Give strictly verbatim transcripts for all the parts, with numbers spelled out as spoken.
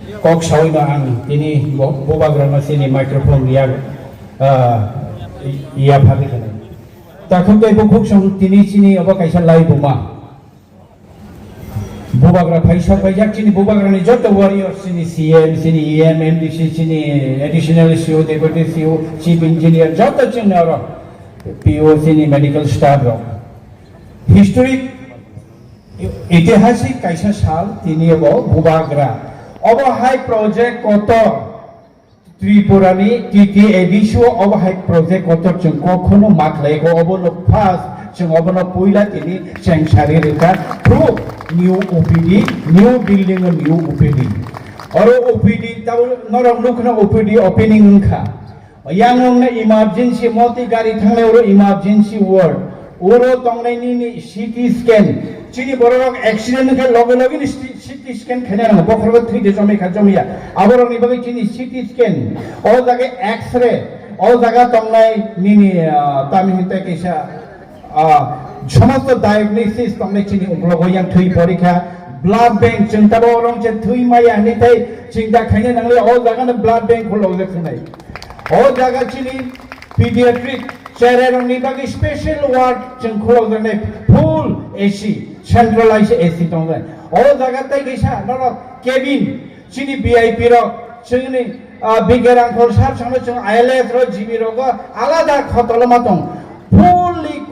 Kok sawi no ang tini bo-, bubagra no chini microphone ya, ah, ya phabi khana. Takhuk tei bukhuk song tini chini obo kaisa lai buma. Bubagra phaisa paijak chini bubagra ni joto warriors chini C M, chini E M, M D C, chini additional C O, deputy C O, chief engineer joto chini oro P O chini medical staff rok. Historic, itihasik kaisa sal tini obo bubagra. Obo hai project kotor Tripura ni T T A D C o obo hai project kotor chwng kokhono ma khlai ko obo no first chwng obo no puila tini cheng sari rwkha through new O P D, new building o new O P D. Oro O P D tabo norok nukna O P D opening wngkha. Yang wngna emergency moti gari thangnai oro emergency ward. Oro tongnai nini C T scan. Chini borok accident wngkha loge loge ni C T scan khaina nango. Bokhorok thwi de jomai kha jomya. Aborok ni bagwi chini C T scan. O jaga X-ray. O jaga tongnai nini, ah, tami hintai kaisa, ah, somosto diagnosis tongnai chini ungklogo yang thwi porikha. Blood bank chwng tabo orong che thwi maya hinwi tai chwng da khaina nangle o jaga no blood bank khulok jak khanai. O jaga chini pediatric cherai rokni bagwi special ward chwng khulok jaknai full A C, centralized A C tongnai. O jaga tai kaisa norok cabin chini V I P rok chwngni, ah, Bikerang Khor sar sangno chwng I L S rok G B rogo alada khotoloma tong. Fully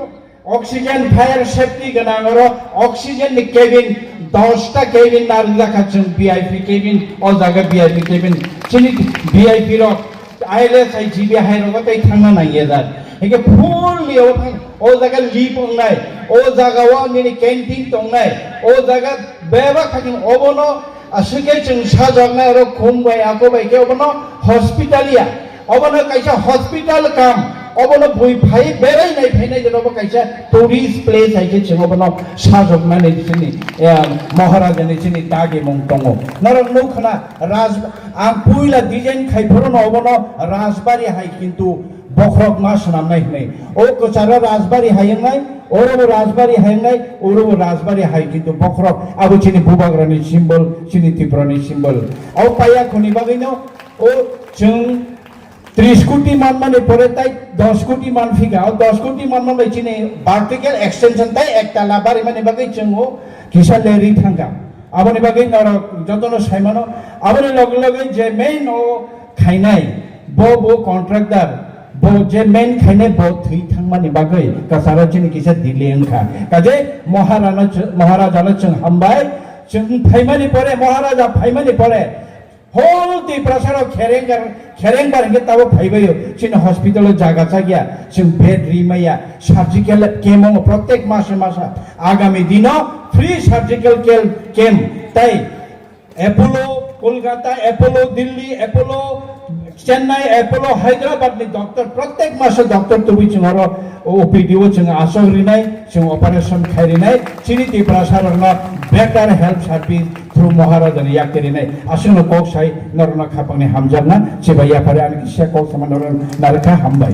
oxygen fire safety gwnang oro oxygen ni cabin dosta cabin narwkjakha chwng V I P cabin o jaga V I P cabin chini V I P rok I L S I G B hai rogo tei thangna nangya jat. Hingke fully o thang o jaga lip wngnai o jaga o nini canteen tongnai o jaga bebak khaking obono aswk khe chwng sajoknai oro khum bai ako bai khe obono hospital ya. Obono kaisa hospital kam, obono bui phai berai nai phainai jora obo kaisa tourist place hai khe chwng obono sajokmani chini, eh, Maharaja ni chini dagi mung tongo. Norok nuk khna Raj-, ang puila design khai phuru no obono Rajbari hai kintu bokhorok ma swnam nai hinwi. O kwcharo Rajbari hai wngnai, oro bo Rajbari hai wngnai, oro bo Rajbari hai kintu bokhorok abo chini bubagra ni symbol, chini Tripura ni symbol. O paya khoni bagwi no o chwng tris koti manmani pore tai dos koti manphika, o dos koti manma bai chini vertical extension tai ektala barimani bagwi chwng o kisa leri thangkha. Aboni bagwi norok jotono saimano, aboni loge loge je main o khainai, bo, bo contractor, bo je main khainai bo thwi thangmani bagwi kasaro chini kisa delay wngkha. Kaje Maharana ch-, Maharajano chwng hambai, chwng phaimani pore, Maharaja phaimani pore, Whole Tiprasa rok khereng gar-, khereng bar hingke tabo phaibaio. Chini hospital o jaga chakya, chwng bed ri maya, surgical camp o protek masa masa. Agami dino free surgical kel-, camp tai Apollo, Kolkata, Apollo, Delhi, Apollo, Chennai, Apollo, Hyderabad ni doctor protek masa doctor tubui chwng oro O P D o chwng asok rinai, chwng operation khai rinai, chini Tiprasa rokno better health service through Maharaja ni yak twi rinai. Aswkno kok sai norokno khapangni hamjakna, chibai yaphare ani kisa kok sama norok narwkha, hambai.